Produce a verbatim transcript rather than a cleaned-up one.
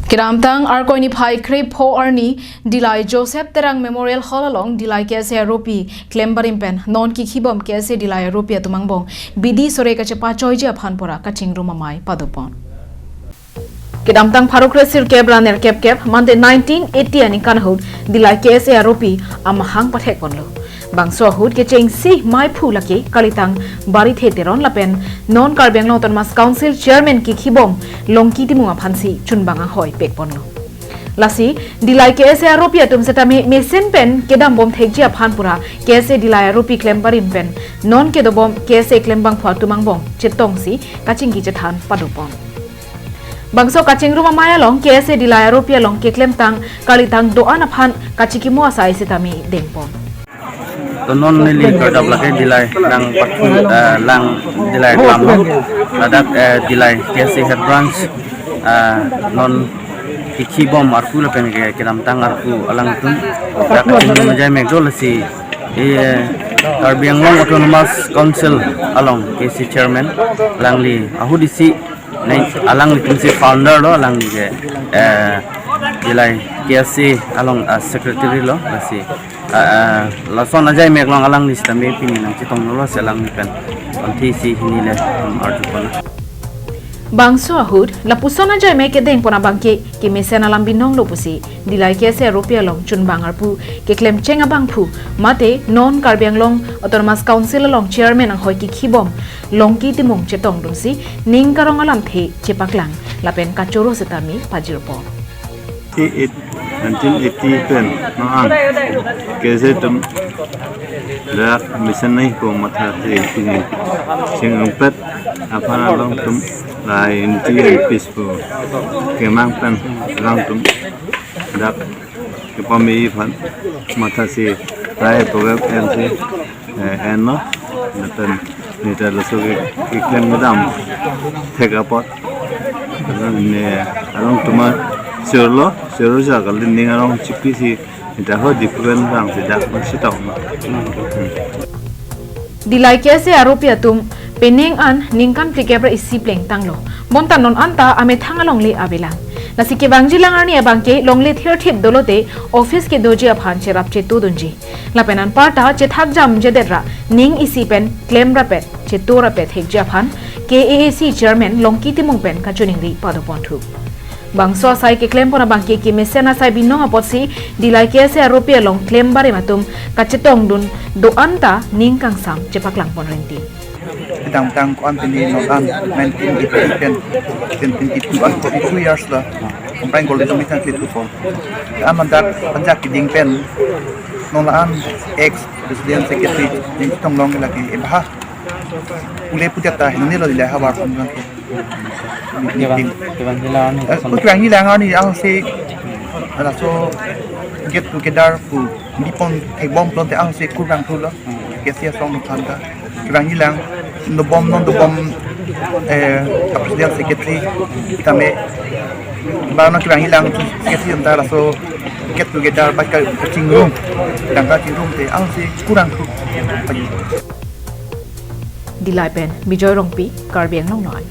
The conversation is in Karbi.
Kedamtang Arkoi niphai krepho arni Dillai Joseph Terang Memorial Hall along Dillai K S A aropi klem barim pen non kikhibom K S A Dillai aropi atum angbong bidi sore kachepachoiji aphan pura kachingrum amei padopon. Kedamtang pharo kresirkep ra nerkep kep mante nineteen eighty aningkan ahut Dillai K S A aropi amahang pathekponlo. Bangso ahut kechengsi meiphu lake kalitang Barithe Teron lapen non Karbi Anglong Autonomous Council Chairman kikhibom Longki Timung aphansi chunbang ahoi pekponlo. Lasi Dillai K S A aropi atum setame mesen pen kedambom thekji aphan pura K S A Dillai aropi klem barim pen non kedobom K S A klembangphu atum angbong chetongsi kachingki chethan padopon. Bangso kachingrum amei along K S A Dillai aropi along keklemtang kalitang do-an aphan kachikimo asai setame dengpon. To non neli kardap lake Dillai lang pathu, eh, lang Dillai klam ho. Ladak, eh, Dillai K S A head branch, eh, non kikhibom arpu lapen ke kedamtang arpu alangtum dak kachingrum ajai mek do lasi, eh, Karbi Anglong Autonomous Council along K S A chairman alangli ahut isi neng alanglitumsi founder lo, alangli ke, eh, Dillai K S A along, ah, secretary lo, lasi, ah, ah, lason ajai mek along alangli setame pini nangchetonglo, lasi alangli pen anthi isi hini le, um, arjupon. Bangso ahut lapuson ajai mek kedengpon abangke kemesen alam binonglo pusi Dillai K S A aropi along chunbang arpu keklemcheng abangphu mate non Karbi Anglong Autonomous Council along chairman anghoi kikhibom Longki Timung chetongdunsi ning karong alamthe chepaklang lapen kachoro setame pajirpo. Eight, nineteen eighty pen non an K S A atum dak mesen nangpo matha si pini chingrumpet aphan alangtum la unity and peace pu kemang pen alangtum dak kepame aphan matha si rai program en si, eh, enlo, lapen neta laso ke, keklem kedam thek apot. Lapen ne alangtum asirlo, sirlo ja kali ning arong chipi si neta ho different bang si dak masitoklo. Dillai K S A aropi atum penang an ningkan phlikep ra isi plengtanglo. Bonta non anta amethang alongle avelang. Lasi kevangjilang arni abangke longle thirthip dolote office kedoji aphan cherap chetudunji. Lapen anparta chethak jamjedet ra ning isi pen klem rapet chetu rapet thekji aphan K A A C chairman Longki Timung pen kachiningri padoponthu. Bangso asai keklempon abangke kemesen asai binong apotsi Dillai K S A aropi along klem barim atum kachetongdun do-an ta ning kangsam chepaklangpon rinti. Kedamtang ko-an pini non an nineteen eighty pen, nineteen eighty-one, forty-two years lo. Komprang Golden Jubilee kan klit ko. An mandak panjak kiding pen non an ex president secretary ning tonglong lagi ebaha. Ule puja ta hinni lo Dillai havar pon ke. Kevang, kevangjilang arni, eh, kevangjilang arni ang si laso get together pu bipon thekbom pulote ang si kurang thulo. K S A asong nukhan ta. Kevangjilang, dobom non dobom, eh, president secretary tame ba non kevangjilang secretary anta laso get together ba kachingrum, tangka chingrumte ang si kurang thu. Dillai pen Bijoy Rongpi, Karbi Anglong Live.